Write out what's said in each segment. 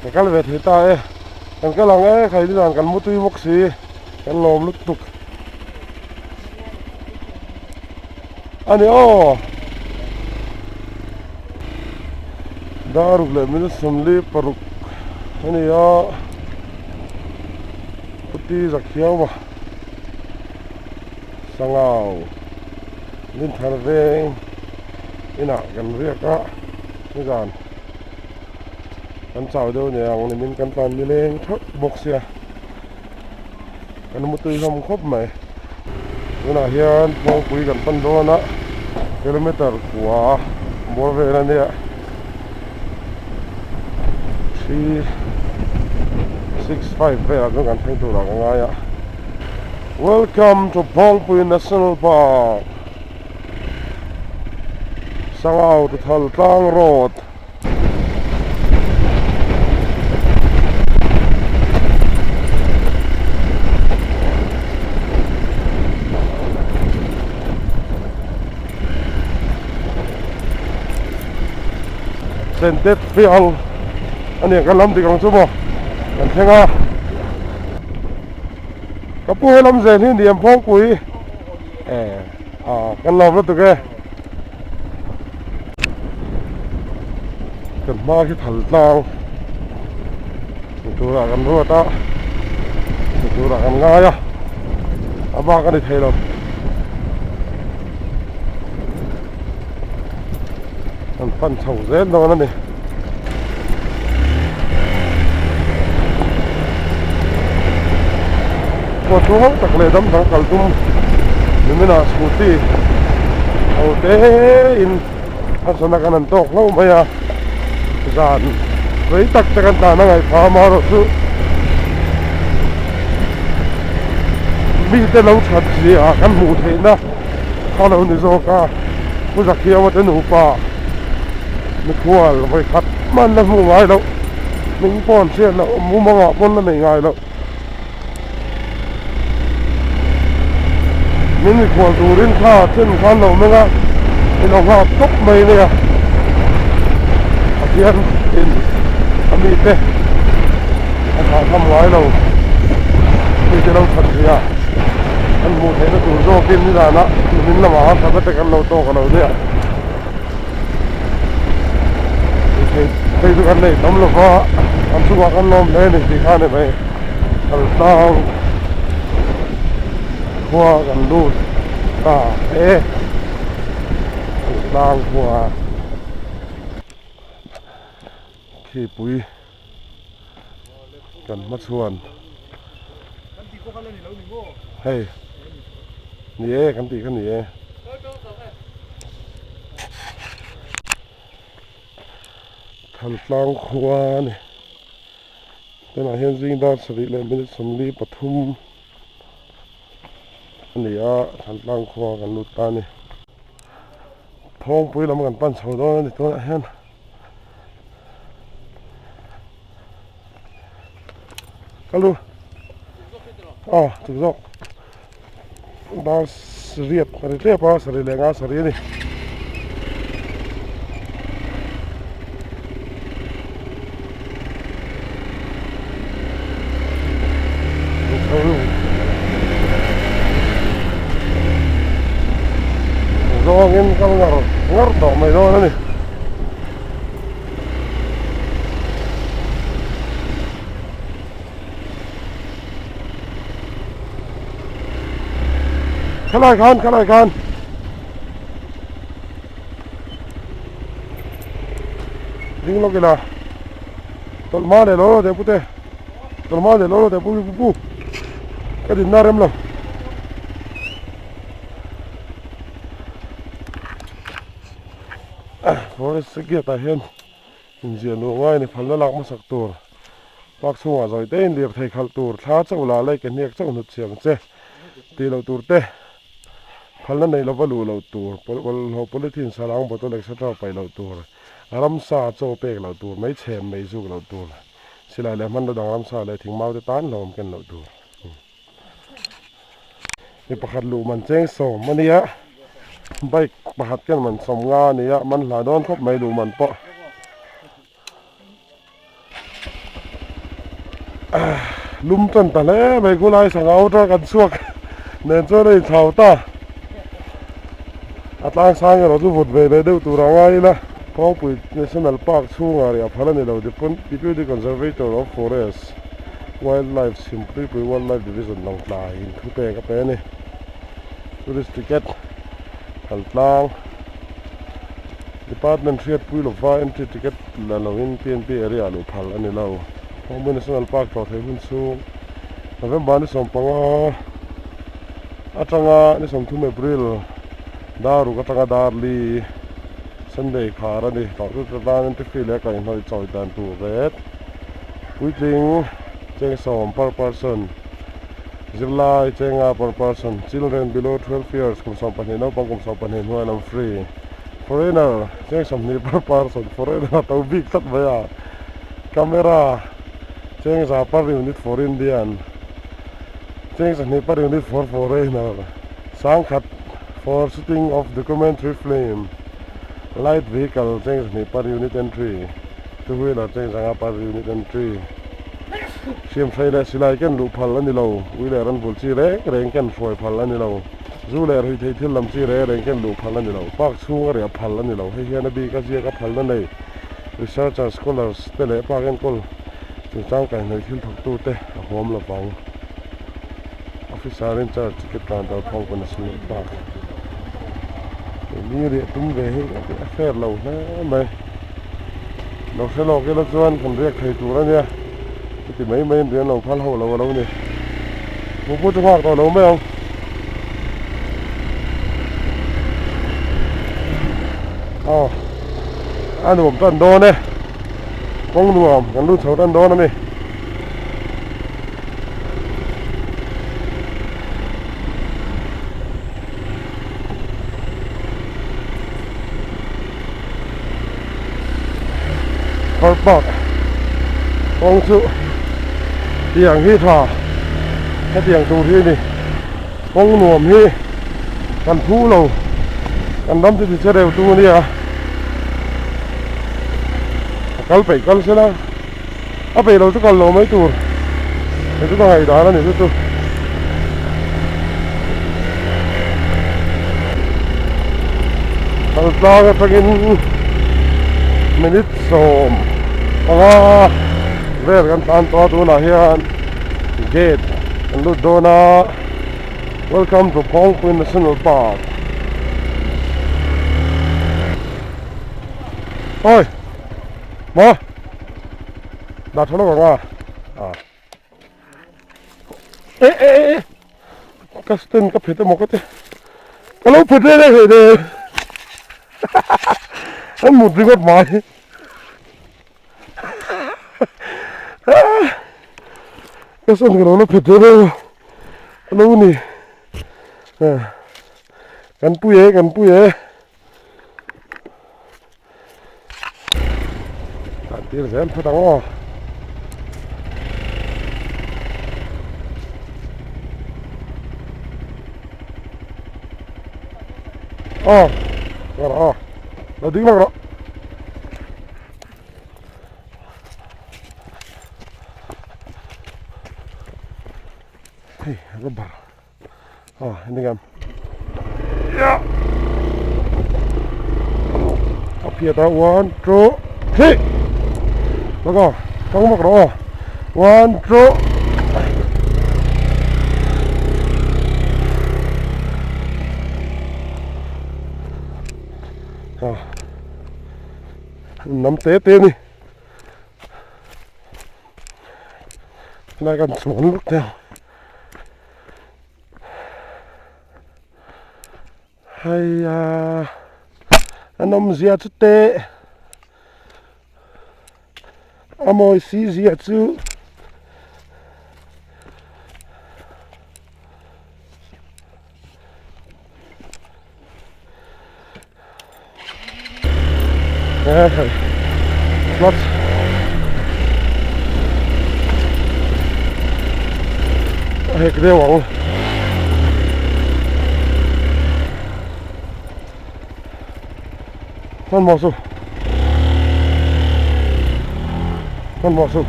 Ka kal ve thei ta e. Kan kal ang e, khai ni dan kan mutui bawk si. Kan lawm lutuk. A ni aw. Dar ruk leh minute 46 a ni a. Puti Zakhiauma Sangau Dinthar veng inah kan riak a nizan kan chau deuh nia ang nimin kan tan nileng theuh bawk sia kan mutui hlawm khawp mai tunah hian kawngpui kan pan dawn a kilometer kua bawr vel a nia. 365 velah chuan kan thleng turah ka ngai a Welcome to Phawngpui National Park Sangau to Thaltlang Road Sentet fiang a nia kan lam dik ang chu maw kan thleng a ka pu he lam zel hi ni em phawngpui e a kan lawm lutuk e kan hma khi thal tlang ni turah kan ruat a ni turah kan ngai a a bak a ni thei lo. An pan chho zel dawn a ni. Kawt chu hauh tak leh dam dang kal tum nimin ah scooty ho te in a sana kan han tawk hlauh mai a zan rei tak te kan tan a ngaih phah amaherawh chu mite lo that zia kan hmuh theihna. Kha lo ni zawk a, Pu Zakhiama te nupa mikhual vawi khat hman la hmuh ngai loh, hming pawh an hriat loh, mumangah pawn la neih ngai loh. Min mikhual turin kha then khan lo meng a, in lo nghak tawp mai nia. Pathian in a mite a thlah tham ngai lo, mite lo that zia. An hmuh theihna tur zawkin nizanah nimin lamah khan thla te kan lo tawk a lo nia. Phei chu kan nei tam lova an chungah kan lawm hle a ni tih kha a ni mai. Kal tlang khua kan lut ta e. Kal tlang khua khipui. Kan hma chhuan hei ni e kan tih kha ni e Thaltlang khua a ni tunah hian zing dar sarih leh minute 43 a ni a Thaltlang khua kan lut ta a ni Thawngpui lam kan pan chho dawn a ni tunah hian. Kalu aw chuk zawk dar riat a ri tlep a sarih leh nga sarih a ni. Zawngin kal ngar ngar tawh mai dawn a ni. Khalai khan khalai khan ding lawk ila tawlh hma leh law law teh pute tawlh hma leh law law teh pu pu ka dinna rem lo. Forest gate ah hian inziah luh ngai a ni phalna lak hmasak tur park chhungah zawi te in lirthei khalh tur thla chauh lah lei ke hniak chauh hnut chhiang che tih loh tur te phalna neih lova luh loh tur bawlhhlawh polythene sarang bottle etc paih loh tur ramsa chaw pek loh tur mei chhem mei zuk loh tur silai leh hmanraw dang ramsa leh thingmau te tan hlawm ken loh tur. Mi pakhat luh man cheng sawm a nia bike pakhat khian man sawm nga a ni a man hla dawn khawp mai luh man pawh. Lum tan ta hle mai khulai sangha atang kan chhuak nen chuan a inthlau ta. A tlang sang erawh chu vut ve leh deuh tur a ngai ila. Phawngpui National Park chhungah riah phal a ni lo, Deputy Conservator of Forest, Wildlife, Chhimtuipui Wildlife Division Lawngtlaiin thu pek a pe a ni. Tourist ticket phal tlang Department hriatpui lova entry ticket la loin PNP area ah luh phal a ni lo. Phawngpui National Park tlawh theih hun chhung November ni 15 atanga ni 30 April dar ruk atanga dar li Sunday khar a ni. Tlawhtu te tan entry fee leh kaihhnawih chawi dan tur ret puitling cheng sawm per person zirlai chenga per person children below 12 years kum 12 naupang kum 12 hnuai lam free foreigner cheng 20 per person foreigner a to bik tlat mai a camera cheng za per unit for Indian cheng 2 per unit for foreigner sangkhat for shooting of documentary film light vehicle cheng 2 per unit entry two wheeler cheng zanga per unit entry siam hrei leh silai ken luh phal a ni lo ui leh ran bul chi reng reng ken hruai phal a ni lo zu leh rui thei thil lam chi reng reng ken luh phal a ni lo park chhung a riah phal a ni lo hei hian a bik a ziak a phalna nei researcher scholars te leh park enkawl chungchang kaihhnawih thil thawk tu te a huam lovang officer in charge ticket counter Phawngpui National Park ni riah tum ve hi a fair lo hle mai lo hre lawk ila chuan kan riak thei tur a nia chuti mai mai in rian lo phal ho lo a lo ni hmuh pawh chu nghak tawh lo mai ang. Aw a nuam tan dawn e kawng nuam kan lut chho tan dawn a ni. Car park kawng chu tiang hi tha hetiang tur hi a ni kawng nuam hi kan phu lo kan ram chu ti che reu tu ania a kal peih kal sela a peih lo chu kal lo mai tur hei chu ka ngaihdan a ni chu chu. Kal tlang atangin minute 15 vel kan tlan tawh a tunah hian gate kan lut dawn a welcome to Phawngpui National Park oi maw dah tha lo ang a ah e e e ka stand ka phet emaw ka ti ka lo phet reng reng hleinem an mut ringawt mai ka stand ka lo la phet reng reng a lo ni kan pui e kan pui e. Tan tir zel phawt ang aw. Aw, rawh aw. Lo ding lawk rawh. Hei, rubber. Aw, hemi ang. Yeah. A phiat a, one, two, three. Lawk aw, tang bawk rawh aw. One, two. Ah. Nam te te ni. Lai kan chuan luk te. Hei a a nawmzia chu te a mawi si zia chu Flot. A hek deuh ang. Hmanhmawh suh. Hmanhmawh suh.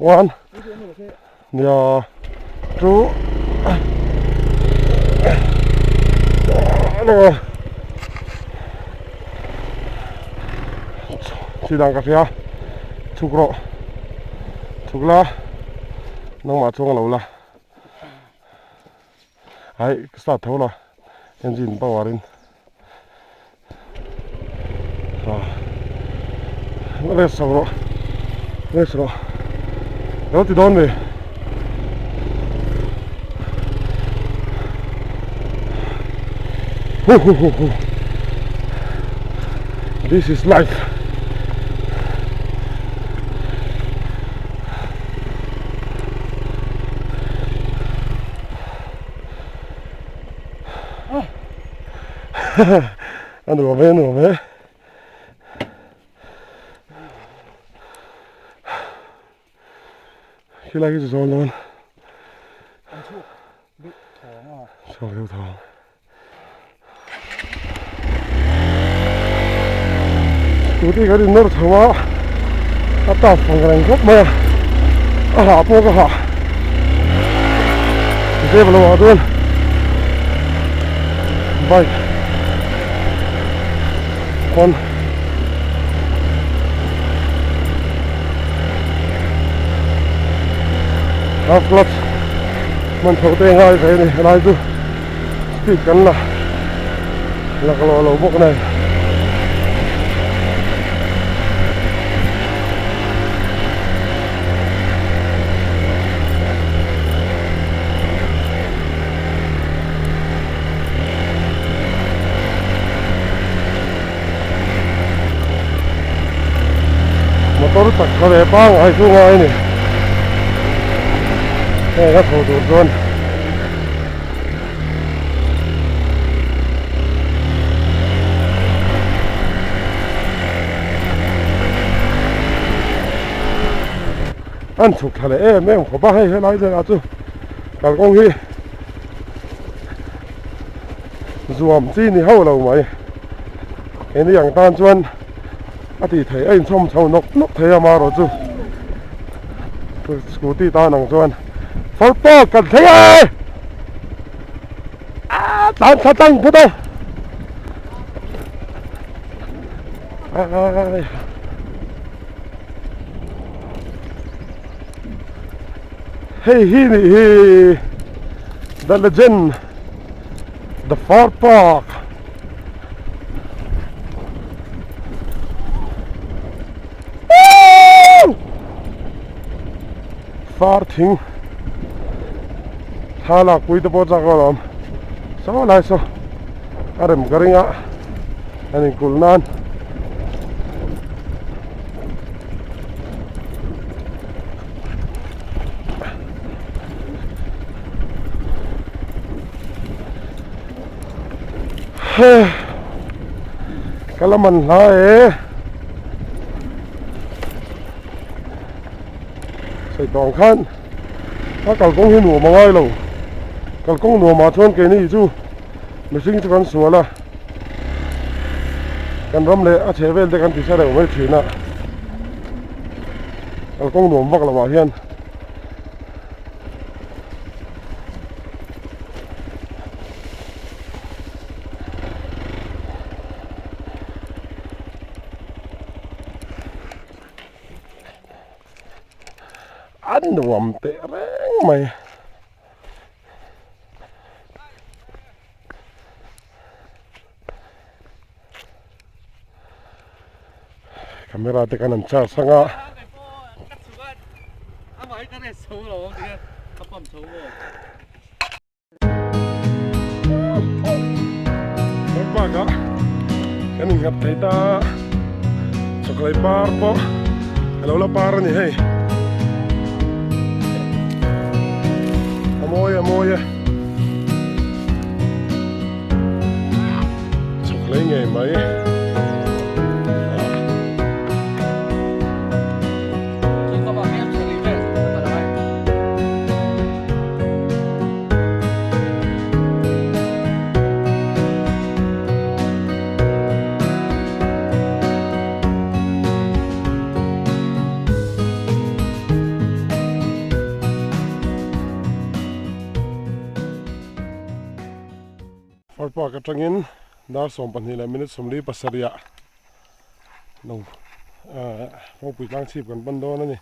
One Nia Two Chi dang ka hria Chhuk rawh Chhuk la Nangmah chuang lo la Hai start tho la engine power in rest chho rawh rest rawh lo ti dawn ve hu hu hu hu this is life A nuam e a nuam e. Khilai khi chu zawl dawn. Chhuak deuh thawng. Scooty kan in nawr chho a, a tough ang reng khawp mai a, a hah pawh ka hah zep lo ah chuan bike pawn half clutch hman chho te ngai ve a ni helai chu. Speed kan la laklawh lo bawk nen. Motor chak tha ve pangngai chu ngai a ni. Heng a chho tur chuan. An chhuk thla leh em em khawp a hei helai velah chu kalkawng hi zuam chi ni hauh lo mai keini ang tan chuan a tih theih a inchhawm chho nawk nawk thei a marawh chu. Scooty tan ang chuan far park kan thleng e ah tlan thla tlang phawt a ai hei hi nih hi the legend the far park Far thing thla lak pui te pawh chak a awm saw lai saw a rem ka ring a an inkulh nan Ka la man hla e. Sawi tawh ang khan a kalkawng hi nuam a ngai lo. Kalkawng nuamah chuan keini chu mihring chu kan sual a. Kan ram leh a chheh vel te kan ti sa reuh mai thin a. Kalkawng nuam vak lamah hian. A nuam teh reng mai. Camera te kan an charge anga. Bakah kan innghat thei ta chawklei par pawh a lo la par a ni hei a mawi a mawi e chawklei ngei mai. Par Park atangin dar 12 leh minute 47 ah lo Kawngpui tlang chhip kan pan dawn a ni.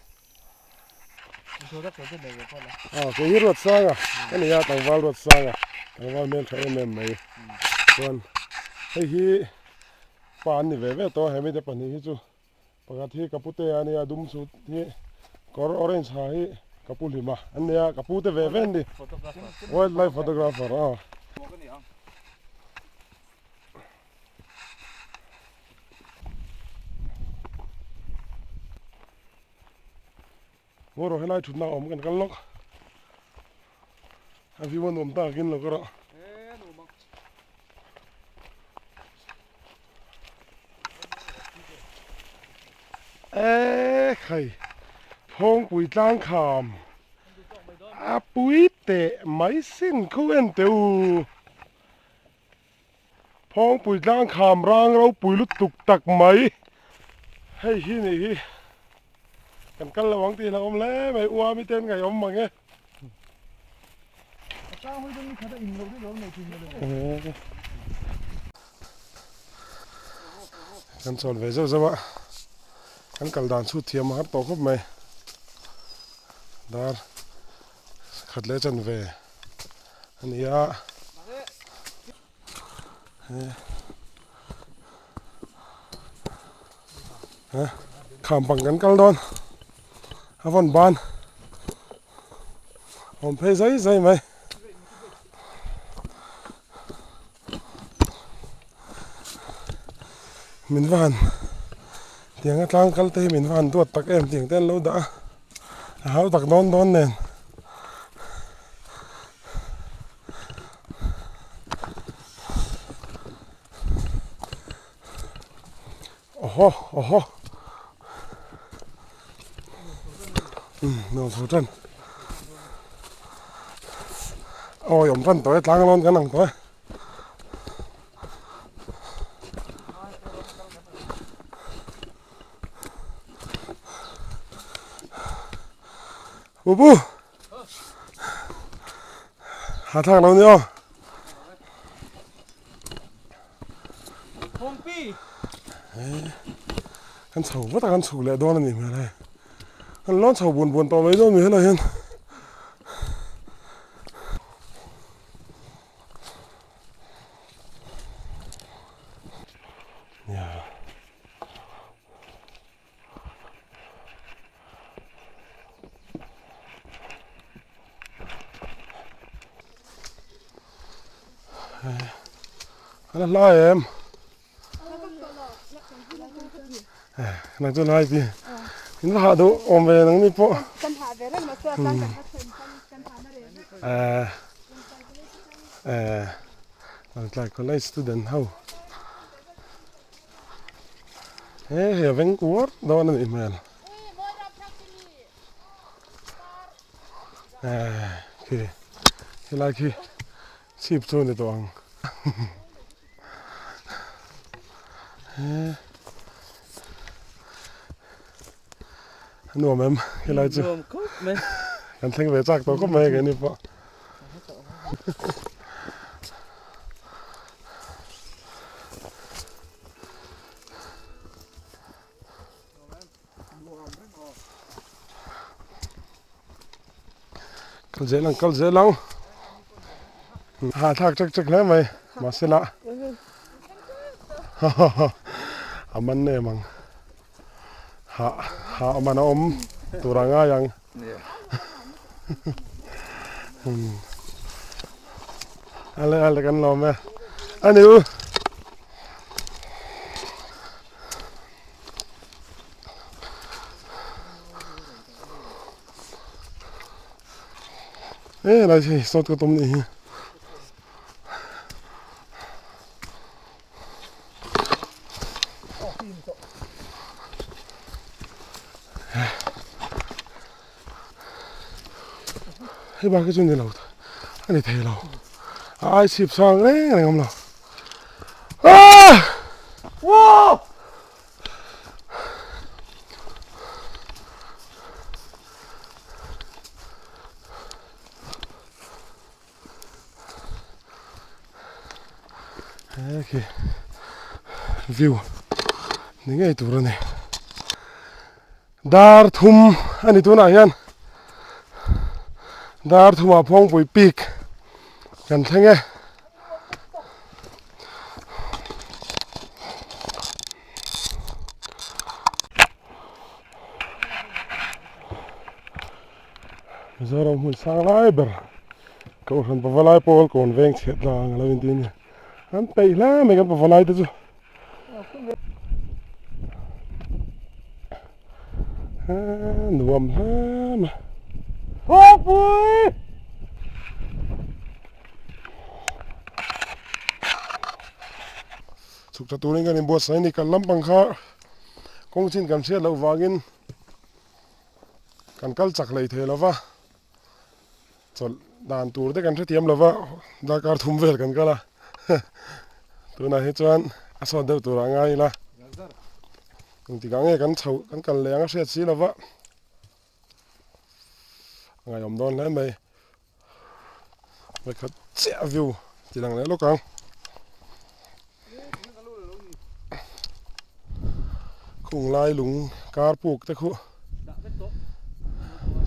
Ah kei hi Ruatsanga ka ni a tlangval Ruatsanga tlangval hmeltha em em mai chuan hei hi pa an ni ve ve tawh a he mite pahnih hi chu pakhat hi ka pute a nia dum chhut hi kawr orange ha hi ka pu hlima an nia ka pu te ve ve an ni wildlife photographer aw. Ngaw rawh helai thutna awm kan kal lawk a view a nuam tak in lo ka rawh. E khai Phawngpui tlang kham a pui teh mai sin khu en teh u. Phawngpui tlang kham rang ropui lutuk tak mai hei hi nih hi kan kal lo ang tih hlauhawm hle mai uami te an ngaihawm mang e. Kan chawl ve zeuh zeuh a kan kal dan chhut thiam a har tawh khawp mai dar khat leh chan ve. A ni a kham pang kan kal dawn a vawn ban awm phei zai zai mai min va han tiang a tlang kal te hi min va han duat tak em tiang te an lo dah a a hau tak dawn dawn nen. Awhaw awhaw umm nuam chho tan awi awm tan tawh e tlang lawn kan ang tawh e. Bubu Ha thlak lo ni aw. Kan chho vat a kan chhuk leh dawn a nih hmel hei. Kan lawn chho bun bun tawh mai dawn mi helai hian. A la hla em nang chu lai ti in va hah duh awm ve nang ni pawh eh eh tlai college student ho. He hei a veng kuar dawn a nih hmel. Eh khi helai khi chhip chu a ni tawh ang. A nuam em helai chu. Kan thleng ve chak tawh khawp mai keini pawh. Kal zel ang kal zel ang ha thlak chek chek hle mai mahse lah a man em ang ha ha a man a awm tur a ngai ang. Ale ale kan lawm e ani u. E lai hei sawt ka tum nih hi. Hei bak hi chu ni lo a ni thei lo a ai chhip sang reng reng awm lo ah wow He khi view ni ngei tur a ni. Dar thum a ni tunah hian dar thumah Phawngpui peak kan thleng e. Mizoram hmun sang lai ber Kohhran Pavalai pawl kawn veng chhiat tlang a lo inti a ni. An peih hle mai kan Pavalai te chu. Nuam hle mai. Thawkpui! Chhuk tha turin kan inbuatsaih a ni. Kal lampang kha kawng chin kan hriat loh vangin kan kal chak hlei thei lo va, chawlh dan tur te kan hrethiam lo va, darkar thum vel kan kal a, tunah hi chuan a sawt deuh turah ngai ila, engtikah nge kan chhoh kan kal leh ang a hriat si lo va, a ngaihawm dawn hle mai. Vawikhat chiah view ti lang leh lawk ang. Khung lai lung kar puk te khu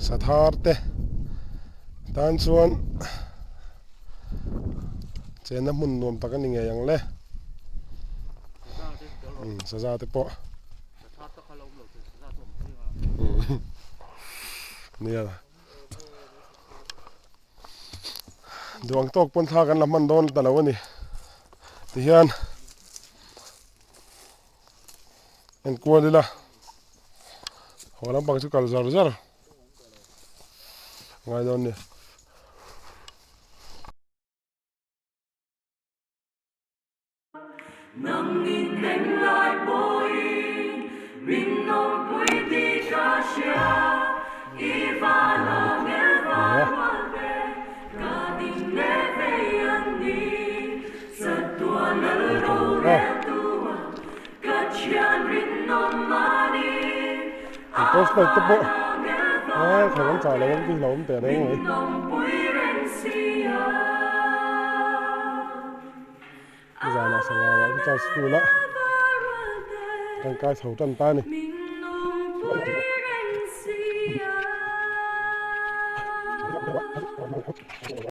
sathar te tan chuan chenna hmun nuam tak a ni ngei ang le saza te pawh nia. Duang tawk pawn thla kan la hman dawn ta lo a ni tihian enkual ila haw lampang chu kal zar zar ngai dawn a ni. Torch light te pawh he thla kan chah lo ang tih hlauhawm teh reng mai. Zanah sangau ah chu charge full a kan kai chho tan ta a ni.